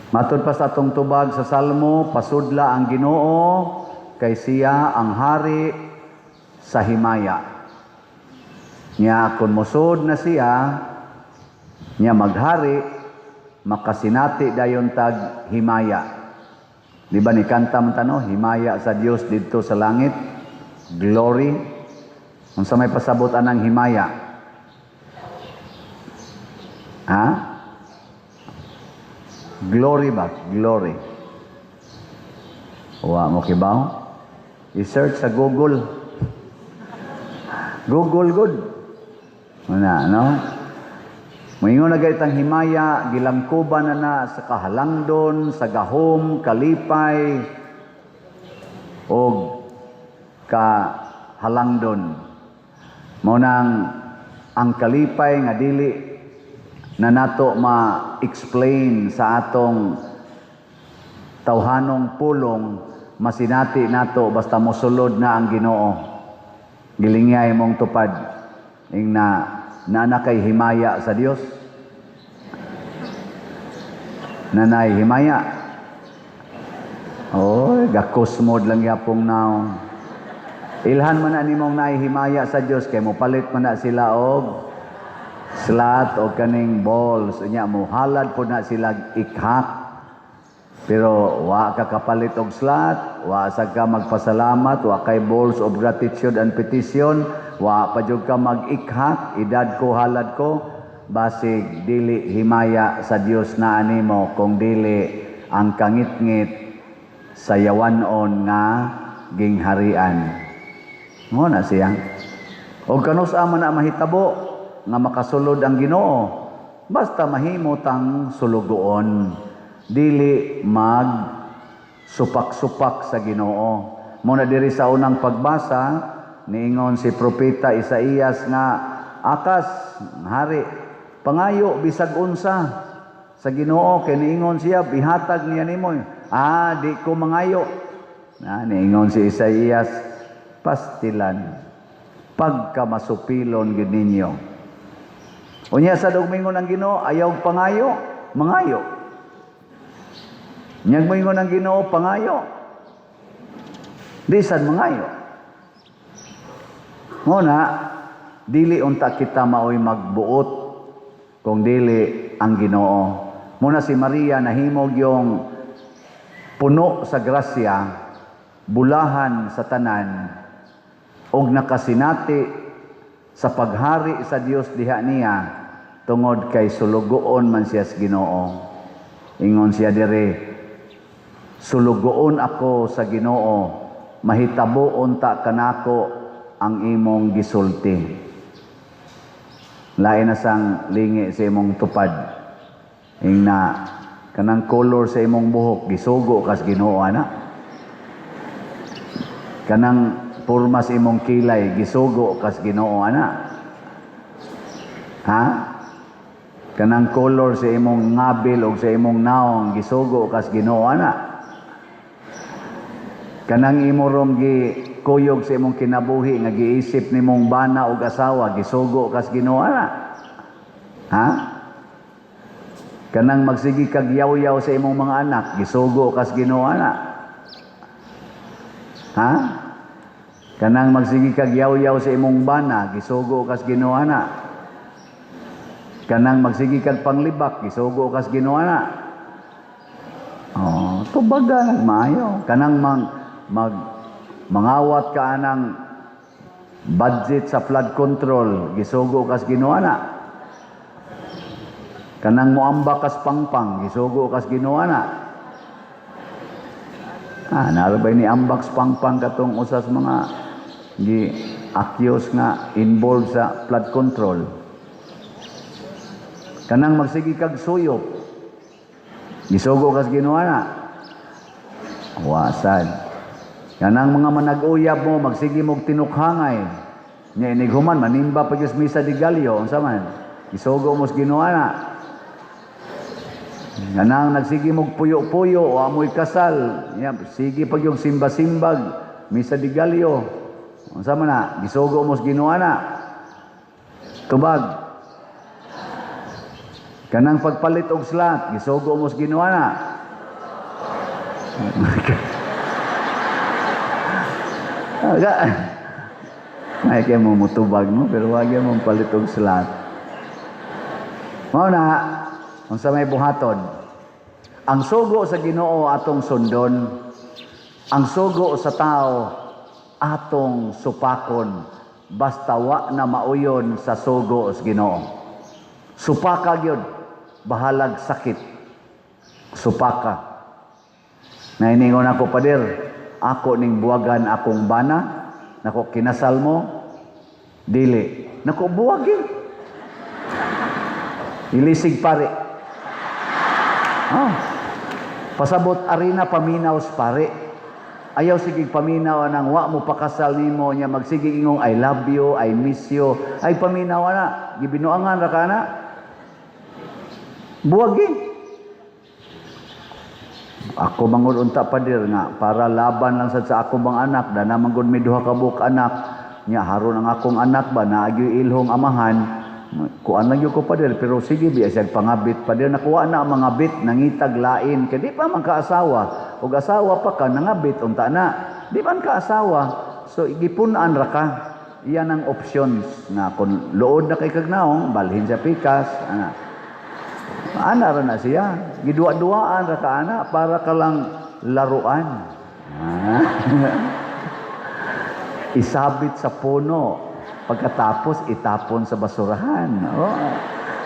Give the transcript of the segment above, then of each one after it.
Matod pa sa atong tubag sa Salmo, pasudla ang Ginoo kay siya ang hari sa himaya. Nya kung mosud na siya, nya maghari, makasinati dayon tag himaya. Di ba ni kanta man ta, no? Himaya sa Dios didto sa langit, glory. Unsa may pasabot anang himaya? Ha? Glory ba? Glory. Wa mo kibaw? I-search sa Google. Google good. Una, no? Moingon na gayud himaya, gilangkuban na na sa kahalangdon, sa gahom, kalipay, og kahalangdon. Mao nang ang kalipay nga dili na nato ma-explain sa atong tawhanong pulong, masinati nato basta mosulod na ang Ginoo. Gilingyay mong tupad ing na naa kay himaya sa Dios. Nanay himaya. Oy, gakusmod lang yapong naong. Ilhan man na nimong naay himaya sa Dios kay mopalit man na sila og slot o kaning balls. Unya mo halad po na sila ikhak. Pero wa ka kapalit og slot, wa sa ka magpasalamat, wa kay balls of gratitude and petition, wa pa jud ka mag-ikhak, edad ko, halad ko, basig dili himaya sa Dios na animo kung dili ang kangitngit sa yawanon nga gingharian. Mo na siya. Og kanus-a man na mahitabo nga makasulod ang Ginoo, basta mahimo tang sulugoon, dili mag supak-supak sa Ginoo. Mo na diri sa unang pagbasa, niingon si propeta Isaías nga Akas, hari, pangayo bisag unsa sa Ginoo kay niingon siya ihatag niya nimo. Ah, di ko mangayo. Na niingon si Isaías, pastilan pagka masupilon gid ninyo. Unya sa mingon ang Ginoo, ayaw pangayo, mangayo. Nyag moingon ang Ginoo, pangayo. Di sad mangayo. Mo na dili unta kita maoy magbuot kung dili ang Ginoo. Muna si Maria nahimog yung puno sa grasya, bulahan sa tanan, og nakasinati sa paghari sa Dios diha niya tungod kay sulugoon man siya sa Ginoo. Ingon siya dire, "Sulugoon ako sa Ginoo, mahitabo unta kanako ang imong gisulti." Lain na sang lingi sa imong tupad. Ing na kanang color sa imong buhok gisugo kas Ginoo ana. Kanang porma sa imong kilay gisugo kas Ginoo ana. Ha? Kanang color sa imong ngabil o sa imong naong gisugo kas Ginoo ana. Kanang imo rong gi kuyog sa imong kinabuhi nga giisip nimong bana og asawa gisugo kas Ginoo ana. Ha? Kanang magsige kag yaw-yaw sa imong mga anak gisugo kas Ginoo ana. Ha? Kanang magsige kag yaw-yaw sa imong bana gisugo kas Ginoo ana. Kanang magsige kag panglibak gisugo kas Ginoo ana. Oh, tubaga nagmaayo. Kanang mang mag mangawat ka anang budget sa flood control gisugo kas Ginoo ana. Kanang moamba kas pangpang gisugo kas Ginoo ana. Ah, narabay ni ambak sa pangpang katong usas mga gi accuse nga involved sa flood control. Kanang magsige kag suyop gisugo kas Ginoo ana. Wasad. Kanang mga manag-uyab mo magsige mog tinukhangay. Nya inighuman manimba pa gyud misa de gallo, unsa man? Gisugo mo sa Ginoo ana. Kanang nagsige mog puyo-puyo o amoy kasal, nya sige pa gyud simba-simbag misa de gallo. Unsa man na? Gisugo mo sa Ginoo ana. Tubag. Kanang pagpalit og slot, gisugo mo sa Ginoo na. Ay, kaya mo mutubag mo, pero wag mo palit og slot. Mao na, unsa may buhaton? Ang sugo sa Ginoo atong sundon. Ang sugo sa tao atong supakon basta wa na mauyon sa sugo sa Ginoo. Supaka gyud, bahalag sakit. Supaka. Nainingon ako, "Pader, ako ning buwagan akong bana." Nako, "Kinasal mo?" "Dili." Nako, "Buwagi." Ilisig pare. Oh. Pasabot arina paminaw sa pare. Ayaw sige paminaw anang wa mo pakasal nimo nya magsige ingong "I love you, I miss you." Ay paminaw ana, gibinuangan ra ka na. Buwagi. Ako mangud unta, pader, nga para laban lang sad sa akong mga anak, dana man gud mi duha ka buok anak nya, haron ang akong anak ba naagyoy ilhong amahan, kuan lang gyud ko, pader, pero sige biya siya pangabit, pader, nakuha na ang mga bit, nangitag lain kay di pa man kaasawa, ug asawa pa ka nangabit unta na di man kaasawa, so gipun-an ra ka. Iyan ang options nga kung luod na kay kagnaong balhin sa pikas ana. Ana ra na siya. Giduwa-duwaan ra ka ana para ka lang laruan. Ah. Isabit sa puno. Pagkatapos itapon sa basurahan. Oh.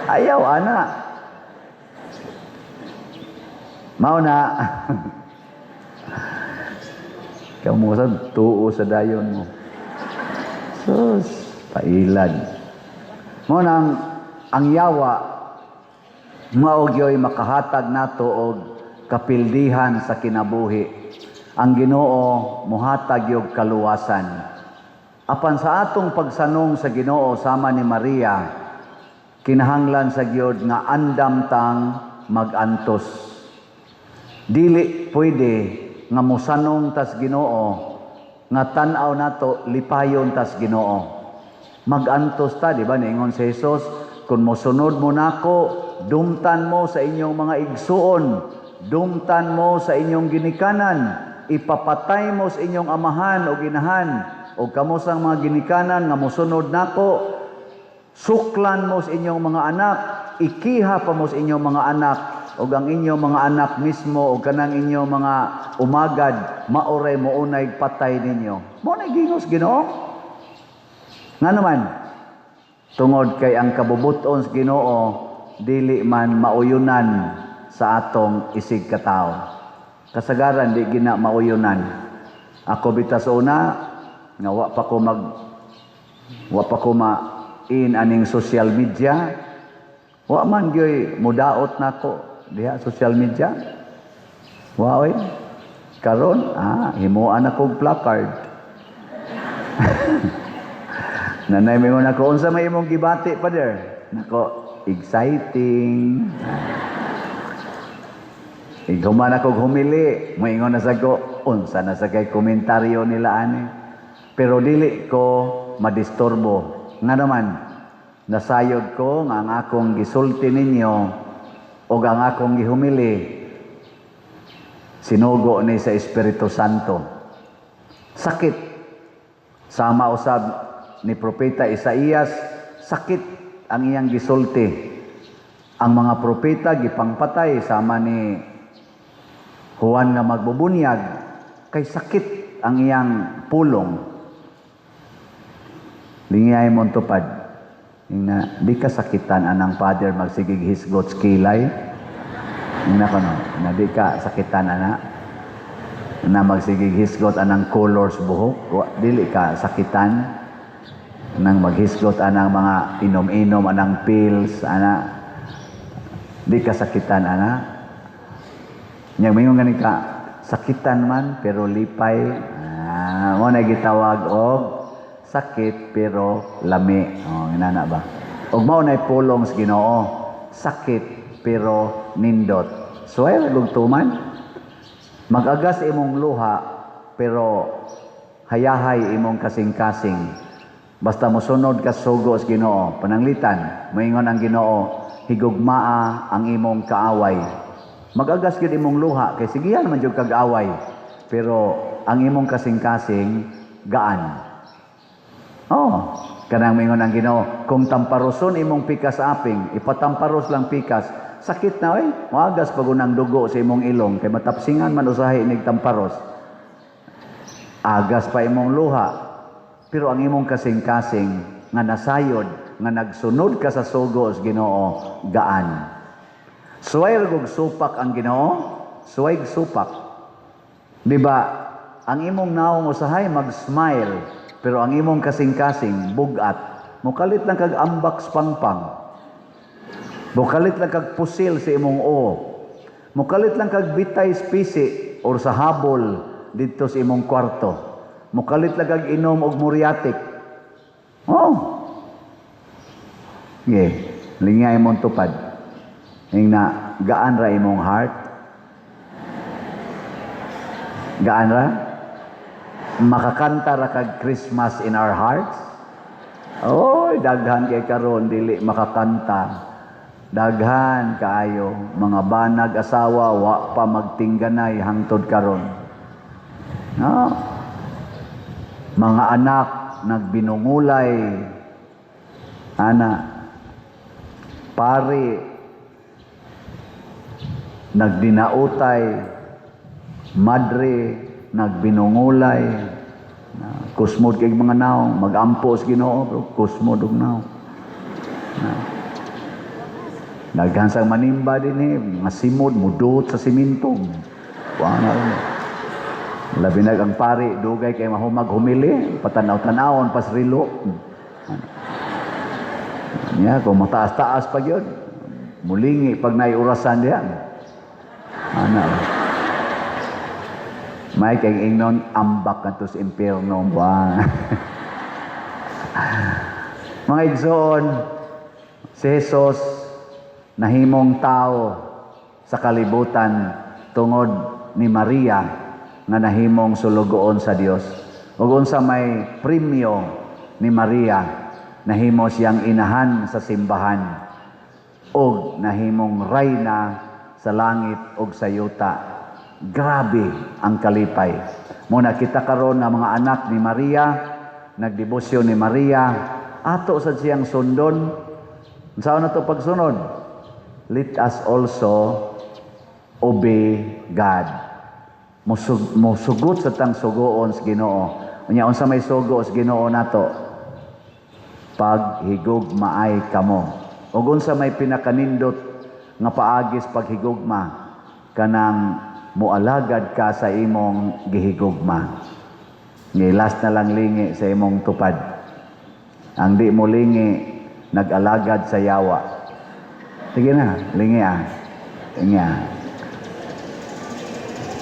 Ayaw ana. Mao na. Kamu sa tuo sa dayon mo. Sus, pailad. Mao nang ang yawa mao gyoy makahatag nato og kapildihan sa kinabuhi. Ang Ginoo mohatag og kaluwasan. Apan sa atong pagsanong sa Ginoo sama ni Maria, kinahanglan sa gyud nga andam tang magantos. Dili pwede nga mosanong tas Ginoo nga tan-aw nato lipayon tas Ginoo. Magantos ta, di ba? Niingon si Jesus, "Kung mosunod mo nako, dumtan mo sa inyong mga igsuon, dumtan mo sa inyong ginikanan, ipapatay mo sa inyong amahan o ginahan, o kamo sa mga ginikanan nga mosunod nako, suklan mo sa inyong mga anak, ikiha pa mo sa inyong mga anak, o ang inyong mga anak mismo, o kanang inyong mga umagad, maoray mounay patay ninyo." Mao na gingos Ginoo. Nga naman, tungod kay ang kabubuton sa Ginoo dili man mauyunan sa atong isig katawo. Kasagaran di gina mauyunan. Ako bitas una nga wa pa ko ma in aning social media, wa man gyoy mudaot nako diha social media. Wa oy. Karon himuan ako og placard. Nanay mingon ako, "Unsa may imong gibati, pader?" Nako, "Exciting." Ighuman ako humili, moingon na sa ko, "Unsa na sa kay komentaryo nila ani?" Pero dili ko madisturbo. Nga naman, nasayod ko nga ang akong gisulti ninyo o ang akong gihumili sinugo ni sa Espiritu Santo. Sakit. Sama usab ni Propeta Isaías, sakit ang iyang gisulti. Ang mga propeta gipangpatay sama ni Juan nga magbubunyag kay sakit ang iyang pulong. Lingiyay mo tupad. Ingna, "Di ka sakitan anang father magsigig hisgot sa kilay?" Ingna ko no, na di ka sakitan ana na magsigig hisgot anang colors buhok, wa, dili ka sakitan nang maghisgot anang mga inom-inom anang pills ana, di ka sakitan ana? Nya mingon gani ka, "Sakitan man pero lipay." Ah, mo na gitawag og sakit pero lami. Oh, inana ba? Ug mao na pulong sa Ginoo, sakit pero nindot. So ay tuman. Mag-agas imong luha pero hayahay imong kasing-kasing. Basta mosunod ka sugo sa Ginoo, pananglitan, moingon ang Ginoo, higugmaa ang imong kaaway. Mag-agas gyud imong luha kay sigihan man jud kag away. Pero ang imong kasing-kasing gaan. Oh, kanang mingon ang Ginoo, kung tamparoson imong pikas aping, ipatamparos lang pikas, sakit na oy. Moagas pag unang dugo sa imong ilong kay matapsingan man usahay inig tamparos. Agas pa imong luha. Pero ang imong kasing-kasing nga nasayod, nga nagsunod ka sa sugo sa Ginoo, gaan. Suway ra gug supak ang Ginoo, suway supak. Di ba? Ang imong naong usahay mag-smile, pero ang imong kasing-kasing bugat. Mukalit lang kag ambak sa pangpang. Mukalit lang kag pusil sa imong o. Mukalit lang kag bitay sa pisi or sa habol didto sa imong kwarto. Mukalit lang kag inom og muriatic. Oh. Ge, lingay imong tupad. Ingna, gaan ra imong heart? Gaan ra? Makakanta ra kag "Christmas in Our Hearts"? Oy, daghan kay karon dili makakanta. Daghan kaayo mga banag asawa wa pa magtingganay hangtod karon. No? Mga anak nagbinungulay, ana, pari nagdinautay, madre nagbinungulay. Na, kusmod kay mga naong magampo sa Ginoo pero kusmod og naong. Na. Daghan sang manimba dinhi, mga simod mudot sa simento. Wa na rin. Labi na ang pari, dugay kay mahumag humili, patanaw-tanawon pas rilo. Niya, kung mataas-taas pa yun, mulingi pag naiurasan diya. Ana. May kay ingnon ambak kadto sa impierno ba. Mga igsoon, si Jesus nahimong tao sa kalibutan tungod ni Maria nga nahimong sulugoon sa Dios. Ug unsa may premyo ni Maria, nahimo siyang inahan sa simbahan ug nahimong rayna sa langit ug sa yuta. Grabe ang kalipay. Muna kita karon nga mga anak ni Maria, nagdebosyon ni Maria, ato sad siyang sundon. Unsaon na to pagsunod? Let us also obey God. Musugot sa tang sugoon sa Ginoo. Unya, unsa may sugo sa Ginoo nato? Paghigugmaay kamo. Ug unsa may pinakanindot nga paagi sa paghigugma? Kanang mualagad ka sa imong gihigugma. Ngilas na lang lingi sa imong tupad. Ang di mo lingi, nag-alagad sa yawa. Sige na, lingi ah. Lingi ah.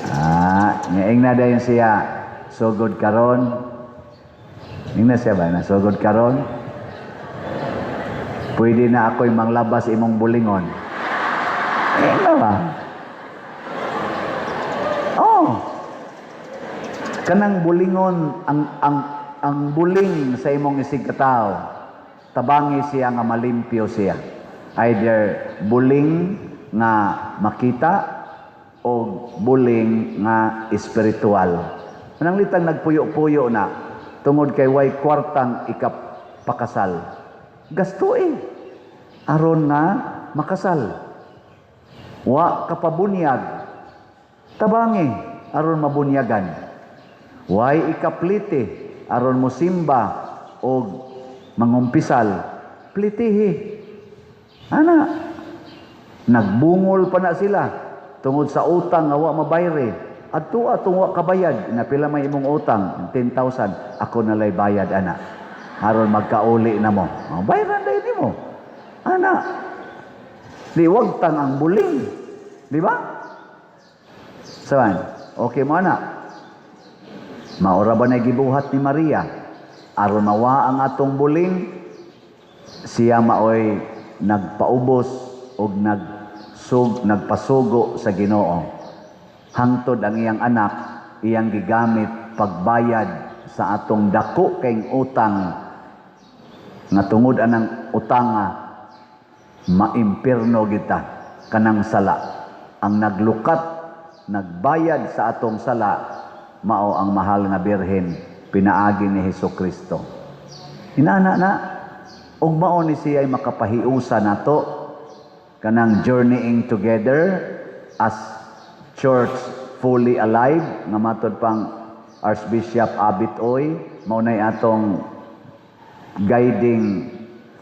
Ah, ngaing na dayon siya, sugod karon. Ingna siya ba, na sugod karon? Pwede na ako'y manglabas imong bulingon. Ingna ba? Oh. Kanang bulingon, ang buling sa imong isig katawo, tabangi siya nga malimpyo siya. Either buling nga makita o buling nga espiritual. Mananglitang nagpuyo-puyo na tungod kay way kwartang ikapakasal. Gasto eh. Aron nga makasal. Wa kapabunyag. Tabangi aron mabunyagan. Way ikaplite aron mosimba og mangumpisal. Plitihi. Ana, nagbungol pa na sila tungod sa utang nga wa mabayre. Adto atong wa kabayad, napila may imong utang, 10,000, ako na lay bayad ana. Aron magkauli na mo. Oh, bayaran dahil nimo. Ana, di wagtang ang buling. Di ba? Saan? Okay mo ana. Maura ba na gibuhat ni Maria? Aron mawa ang atong buling, siya maoy nagpaubos og nagpasugo sa Ginoo. Hangtod ang iyang anak, iyang gigamit pagbayad sa atong dako kayong utang nga tungod anang utanga Maimpirno kita kanang sala. Ang naglukat, nagbayad sa atong sala, mao ang mahal nga Birhen pinaagi ni Hesus Kristo. Inana na ug mao ni siya ay makapahiusa nato kanang journeying together as church fully alive nga matod pang Archbishop Abit Oy, mao nay atong guiding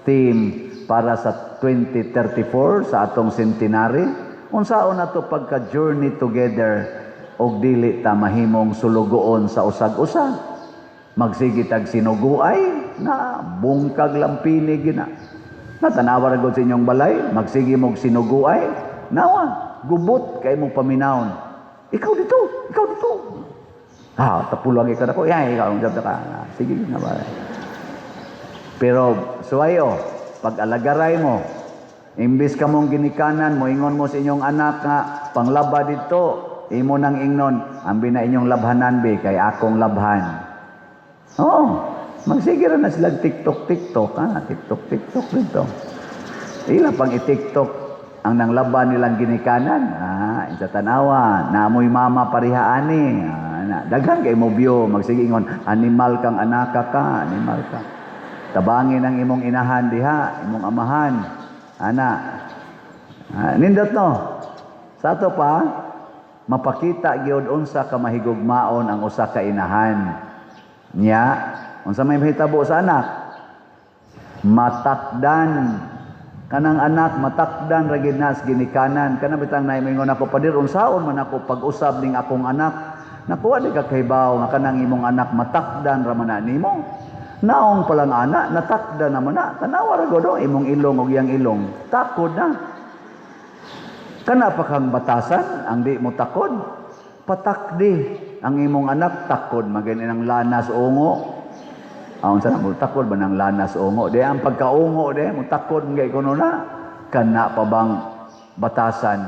theme para sa 2034 sa atong centenary. Unsaon nato pagka journey together og dili ta mahimong sulugoon sa usag-usa? Magsige tag sinuguay na bungkag lampini gina. Natanawa ra gud sa inyong balay, magsige mog sinuguay, nawa gubot kay mong paminawon. Ikaw dito, ikaw dito. Ha, tapulang ikaw nako. Ya, ikaw ang ka. Sige na ba. Pero suwayo, pag alagaray mo, imbis ka mong ginikanan, moingon mo sa inyong anak nga panglaba dito, imo nang ingnon, "Ambi na inyong labhanan be, kay akong labhan." Oo, magsige ra na sila TikTok TikTok, ha, TikTok TikTok dito. Ila pang i-TikTok ang nanglaba nilang ginikanan. Ah, sa tanawa, namoy mama pareha ani. Ah, na, daghan kay mo view, magsige ingon, "Animal kang anaka ka, animal ka. Tabangin ang imong inahan diha, imong amahan." Ana. Ah, nindot no. Sa ato pa, mapakita gyud unsa ka mahigugmaon ang usa ka inahan. Nya, unsa may mahitabo sa anak? Matakdan kanang anak, matakdan ra gid na sa ginikanan. Kana bitang naay moingon ako, "Pader, unsaon man ako pag-usab ning akong anak?" Nakuha di ka kahibaw nga kanang imong anak matakdan ra man na nimo. Naong pa lang ana, natakdan naman na. Tanawa ra gud imong ilong og iyang ilong. Takod na. Kana pa kang batasan ang di mo takod. Patakdi ang imong anak, takod magani ng lanas ungo. Aon sa mo takod ba ng lanas ungo? Di ang pagkaungo di mo takod ngay kuno na. Kana pa bang batasan?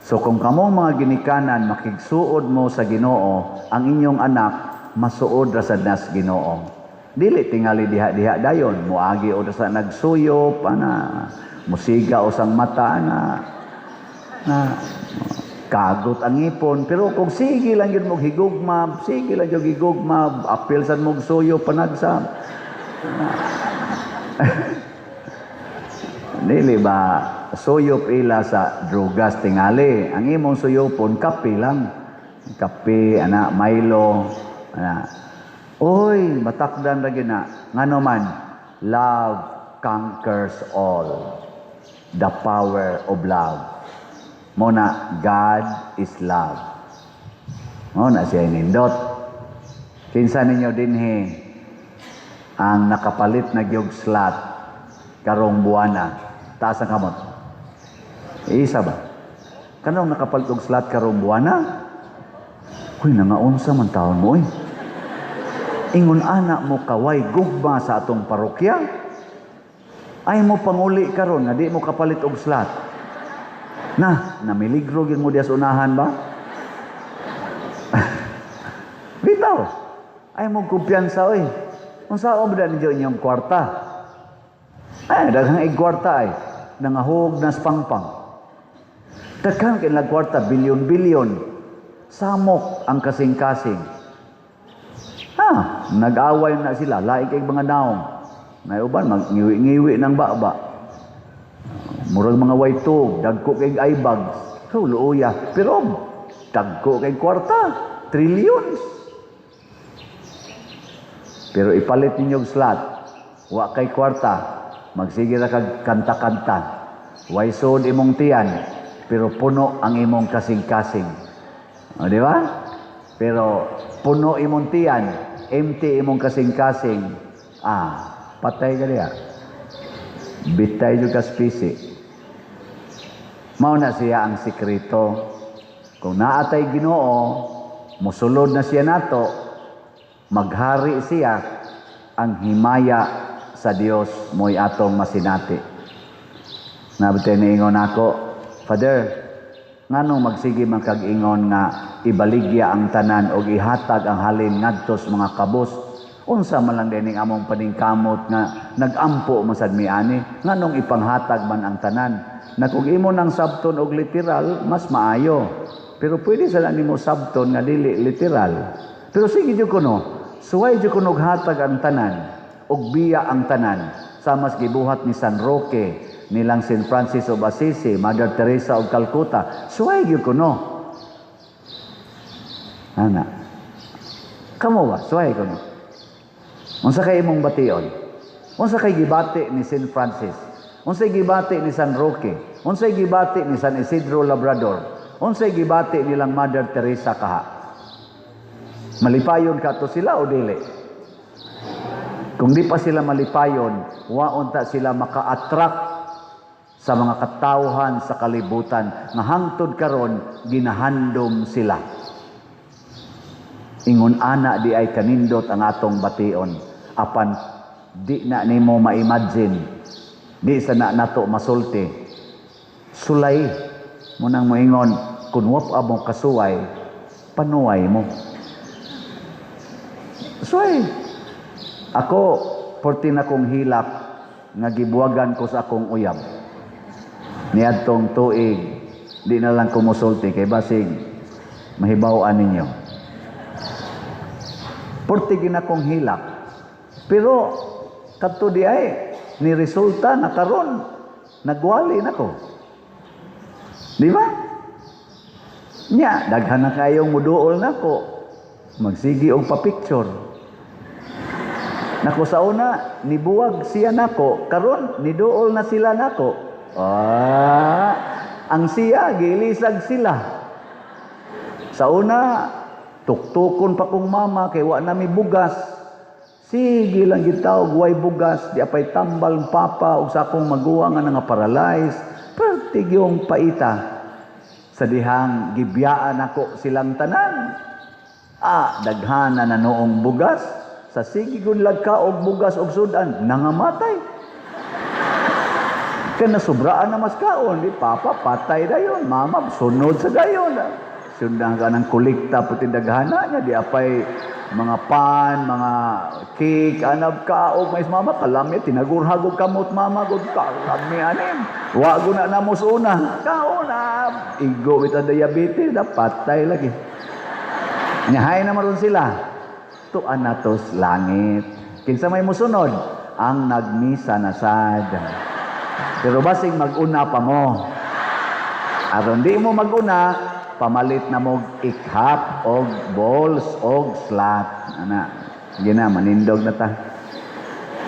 So kung kamong mga ginikanan makigsuod mo sa Ginoo, ang inyong anak masuod ra sad nas Ginoo. Dili tingali diha-diha dayon, moagi o sa nagsuyop ana, musiga o sang mata ana, na kagot ang ngipon. Pero kung sige lang yun mong higugma, sige lang yun higugma, apil sad mong suyo panagsab. Dili ba suyop ila sa drugas tingali? Ang imong suyopon kape lang. Kape, ana, Milo, ana. Oy, matakdan ra gyud na. Ngano man, love conquers all. The power of love. Mo na, God is love. Mo na siya nindot. Kinsa ninyo dinhi ang nakapalit na gyud slot karong buwana? Taas ang kamot. Isa ba? Kanong nakapalit og slot karong buwana? Uy, nangaunsa man taon mo, oy. Ingon ana mo kaway gugma sa atong parokya. Ay mo panguli karon nga di mo kapalit og slot. Na, namiligro gyud mo diya sa unahan ba? Bitaw. Ay mo kumpiyansa oy. Unsa ba ninyo inyong kwarta? Ay, daghang ig kwarta ay nangahog na pangpang. Daghan kay nag kwarta, bilyon-bilyon. Samok ang kasing-kasing. Ha, nag-away na sila, lain kay mga naong. May uban magngiwi-ngiwi ng baba. Murag mga waytog, dagko kay eye bags. So, luoya. Pero dagko kay kwarta, trillions. Pero ipalit ninyo og slot, wa kay kwarta, magsige ra kag kanta-kanta. Way sud imong tiyan, pero puno ang imong kasing-kasing. O, di ba? Pero puno imong tiyan, empty imong kasing-kasing. Ah, patay ka diya. Bitay jud ka spisi. Mao na siya ang sikreto. Kung naatay Ginoo, musulod na siya nato, maghari siya, ang himaya sa Dios mo'y atong masinati. Nabitay niingon ako, "Father, nganong magsige man kag ingon nga ibaligya ang tanan og ihatag ang halin ngadto sa mga kabos?" Unsa man lang dining among paningkamot nga nagampo man sad mi ani, nganong ipanghatag man ang tanan? Na kung imo nang sabton og literal, mas maayo. Pero pwede sa nimo sabton nga dili literal. Pero sige jud kuno, suway jud kuno og hatag ang tanan, og biya ang tanan. Samas gibuhat ni San Roque, nilang Saint Francis of Assisi, Mother Teresa of Calcutta, suway gyud kuno. Ana. Kamo ba? Suway kuno. Unsa kay imong bation? Unsa kay gibati ni Saint Francis? Unsay gibati ni San Roque? Unsay gibati ni San Isidro Labrador? Unsay gibati nilang Mother Teresa kaha? Malipayon ka to sila o dili? Kung di pa sila malipayon, wa unta sila maka-attract sa mga katawhan sa kalibutan nga hangtod karon ginahandom sila. Ingon ana di ay kanindot ang atong bation, apan di na nimo ma-imagine, di sa na nato masulti. Sulay mo nang moingon, kung wa pa mo kasuway, panuway mo. Suway. Ako, 14 akong hilak nga gibuwagan ko sa akong uyab. Niadtong tuig, di na lang ko musulti kay basig mahibaw-an ninyo. Porti ginakong hilak. Pero kadto di ay ni resulta na karon nagwali nako. Di ba? Nya, daghan na kayong muduol nako. Magsigi og pa-picture. Nako sa una, nibuwag siya nako, karon niduol na sila nako. Ah, ang siya giilisag sila. Sa una, tuktukon pa kong mama kay wa na mi bugas. Sige lang gitawag way bugas, di apay tambal papa ug sa akong maguwang nga nga paralyze. Pertig yung paita. Sa dihang gibiyaan ako silang tanan. Ah, daghana na noong bugas. Sa sige gunlag ka og bugas og sudan, nangamatay. Kaya nasubraan na mas kaon, di papa patay dayon, mama sunod sa dayon. Sundan ka ng kolekta puti daghana niya, di apay mga pan, mga cake, anab ka og mais mama kalami tinagurhag og kamot mama gud kalami anim. Wa gud na namo una. Kaon na igo bitaw diabetes da patay lagi. Nyahay na maron sila. Tuan natos langit. Kinsa may musunod? Ang nagmisa na sad. Pero basing mag-una pa mo. Aron di mo mag-una, pamalit na mo ikhap og balls og slat. Ana, gina manindog na ta.